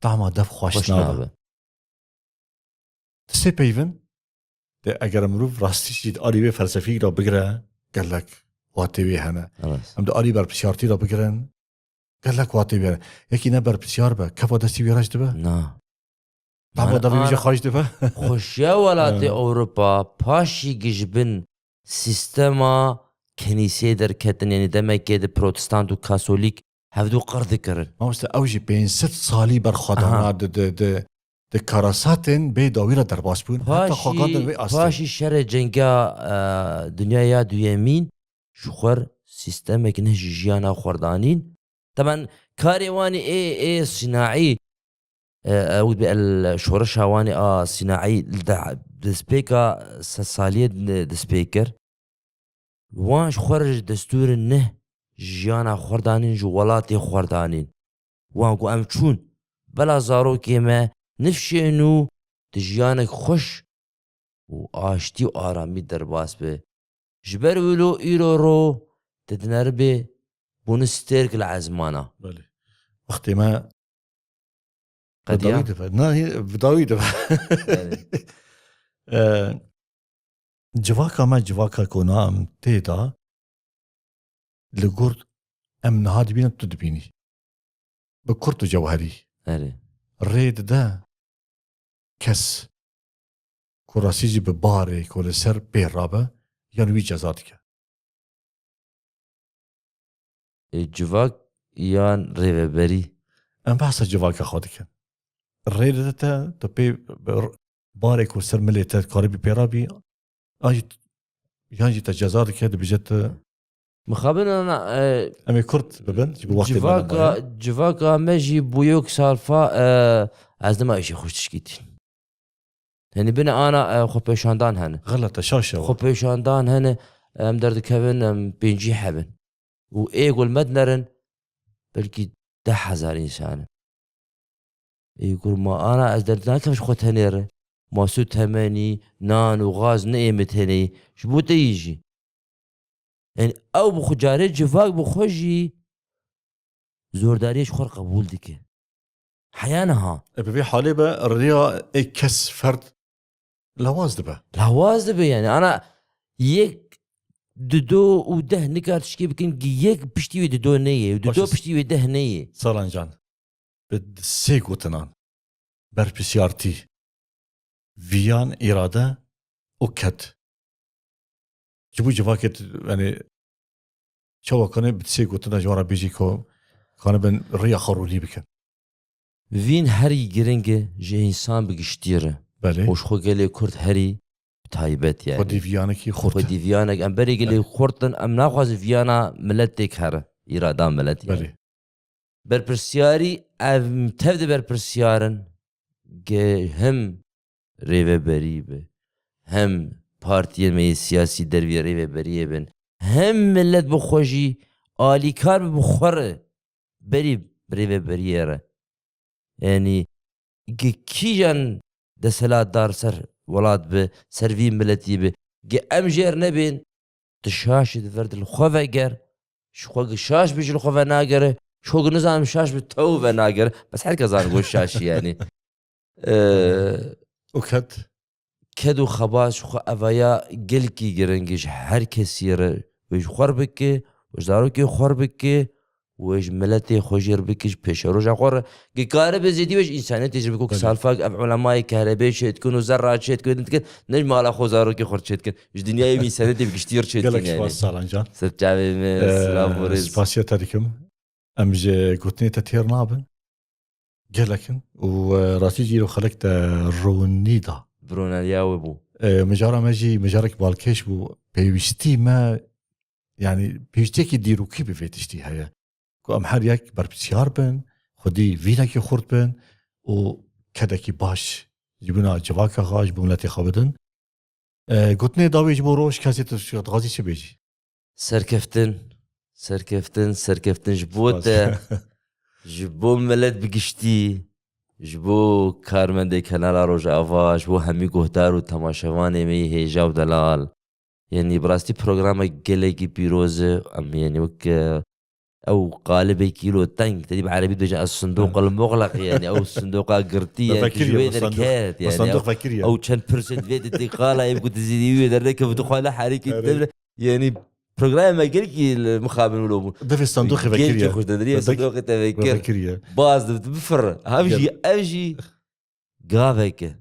tahma dev xweş Xweş nabe. nabe. Di sê peyvin de eger mirov rastî jî di alî wê felsefî re bigire, gelek watê wê hene. Evet. Em di alî berpirsiyartî re bigirin, gelek watê wê hene. Yekî ne berpirsiyar be, kefa destî wî reş dibe? Na. Tahma Mana devê wî jî ana xweş dibe? Xweşiya welatê Ha. Ewropa paşî gijbin sîstema kenîseyê derketin, yanî demekê de protestant û kasolîk hevdû qir dikirin. Mamoste, ew jî pênc sed salî berxwedana Aha. di, di, di, di karasatên bê dawî re derbas bûn. Heta Paşî, xwe gandin wê astê. Paşî şerê cenga, e, dinya ya duyemîn ji xwe r sîstemek ne ji jiyana xwe r danîn. Teben karê wan ê, ê sînaî, e, ew dibê el şoreşa wan ê a sînaî li de-, destpêka sedsaliyê di-, destpê kir. Wan ji xwe re ji destûrin neh ji jiyana xwe r danîn, ji welatê xwe r danîn. Wan ku em çûn, bela zarokê me nifşên û di jiyanek xweş û aştî û aramî derbas be. Ji ber wilo îro ro te dineribê bûne stêrk li ezmana. Belê. Wextê me Qediya? Bi dawî dibe. Na, hî, bi dawî dibe. Belê. Ee, civaka me, civaka ku na em tê de, li gor em niha dibînin, tu dibînî. Bi kurt û cewherî. Erê. Rê dide kes ku rastî jî bi barê ku li ser pê rabe, yan wî ceza dike. Ê, civak yan rêveberî? Em behsa civaka xwe dikin. Rê dide te, tu pê barê ku ser milê te karibî pê rabî, an jî, yan jî te ceza dike, dibêje tu Mixabin ana, e, Em ê kurt bibin, ji bo wextê me civaka, nemaye. Civaka me jî bûyok sarfa, e, ez dima îşê xwe tişkîtî. Henî bine ana, e, xwepêşandan hene. Xelet e, şaş e. Xwepêşandan hene, em derdikevin, em pêncî hebin. Û ê ku li me dinerin, belkî deh hezar însan in. Ê kur ma ana ez derdinakem ji xwe tenê re. Ma tu temenî, nan û gaz ne ê min tenê. Ji bo te yî jî. Yani ew bi xwe carê civak bi xwe jî zordariyê ji xwe re qebûl dike. Heya niha. E, bi vê halê be riya ê kes ferd lawaz dibe. Lawaz dibe yani. Ana Yek dido û deh nikar tişkî bikin, gi yek piştî wê dido neyê û dido piştî wê deh neyê. Salan Can, bi sê gotinan, berpirsiyartî, viyan, îrade û ked. Ji bo civakê, yani, çawa kane bi sê gotina ji wan re bêjî ku kanibin riya xwe ronî bikin? Vîn herî giring e ji însan bi giştî re. Belê. Û ji xwe gelê Kurd herî bi taybet, yani. Xwedî viyanekî xurt. Xwedî viyanek, em berê gelê xurt in, em naxwazin viyana miletêk here, îrada milet, yani. Belê. Berpirsiyarî, ev tev de berpirsiyar in, ge hem rêveberî be, hem partiyên me yê siyasî derviyê rêveberiyê bin, hem milet bi xwe jî alîkar bi bi xwe re berî bi rêveberiyê re. Yanî, gi kîjan desthilatdar ser welat bi, ser vî miletî bi, gi em jêr nebên, tu şaşî di ver de li xwe veger, ji xwe gi şaş bi ji li xwe venagere, ji xwe gi nizanim şaş bi tew venagere, bes her kes zane ku şaşî, yanî. Ee, û ked? Ked û xebat ji xwe evaya gelkî giring e ji her kesî re. Wê ji xwe re bike, wê ji zarokê xwe re bike, wê ji miletê xwe jê re bike, ji pêşeroja xwe re. Gi karibe zêdî wê ji însaniyetê jê re bike, wek Belê. Salfak ev ulemayê kehrebê çêdikin û zerra çêdikin, dikin, ne ji mala xwe zarokê xwe re çêdikin. Ji dinyayê wê însaniyetê bi giştî re çêdikin, Gelek yani. Spas Salan Can. Ser çavê me, Ee, silav û rêz. Spasiya te dikim. Em ji gotinê te têr nabin. Gelek in û, e, rastî jî îro xelek te ronî da. Bironeriya we bû. E, mijara me jî mijarek balkêş bû. Pêwîstî me, yani, pêwîstiyekî dîrokî bi vê tiştî heye. Ku em her yek berpirsiyar bin, xwedî vînekî xurt bin û kedekî baş ji bona civaka xwe, ji bo miletê xwe bidin. E, gotinê dawî ji bo roj kesê tu dixwazî çi bêjî? Serkeftin, serkeftin, serkeftin ji bo Spas. Te, ji bo milet bi giştî, ji bo karmendê Kanala Rojava, ji bo hemî guhdar û temaşevanê me yê hêja û delal. Yanî bi rastî programek gelekî pîroz e. Em, yanî wek, e, ew qalibekî îro teng, te dî bi erebî dibêjin, ez sindoq el muxleq, yanî ew sindoqa girtî ye, Vekirî ji ye, wê bi sindoq, derket, bi yanî sindoq ew, vekirî ye. Ew çend pirsên divê di qala yê ku dizî wê dernekeve, tu xwe ne herîkî Erê. Devre, yanî programê me gelkî li mixabin wilo bû. Devê sindoqê Gelkî vekirî ye. Xweş dendiriye, Vek-, sindoqê te vekir. Vekirî ye. Baz di, bifir. Ev jî, Gel- ev jî gavek e.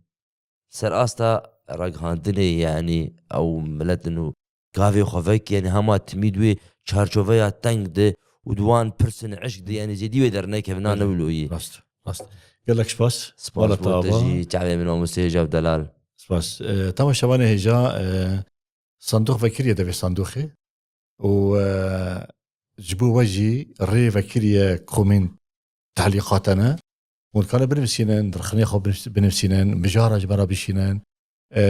Ser asta ragihandinê, yanî ew milet in û gavê xwe vek, yanî hema timî di wê çarçoveya teng de û di wan pirsên eşk de, yanî zêdî wê dernekevin, na Belê. Ne wilo yî. Rast, rast. Gelek spas. Spas Wala bo te te ava. Jî, çavê min Amûsê Hêja û Delal. Spas. E, temaşevanê hêja, e, sindoq vekiriye devê sindoqê. û, e, ji bo we jî rê vekiriye komên tehlîqatene. Hûn dikane binivîsînin, dirxinê xwe binivîs-, binivîsînin, mijara ji me re bişînin, e,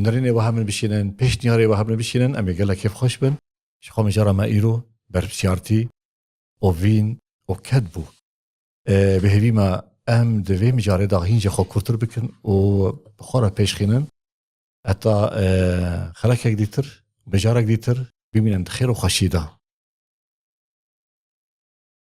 nirînê we hemin bişînin, pêşniyarê we hemin bişînin, em ê gelek kêfxweş bin. Ji xwe mijara me îro berpirsiyartî û vîn û ked bû. E, bi hêvî me em di vê mijarê de hîn jî xwe kûrtir bikin û bi xwe re pêş xînin. Heta, e, xelekek dîtir, mijarek dîtir, bimînin di xêr û xweşî de.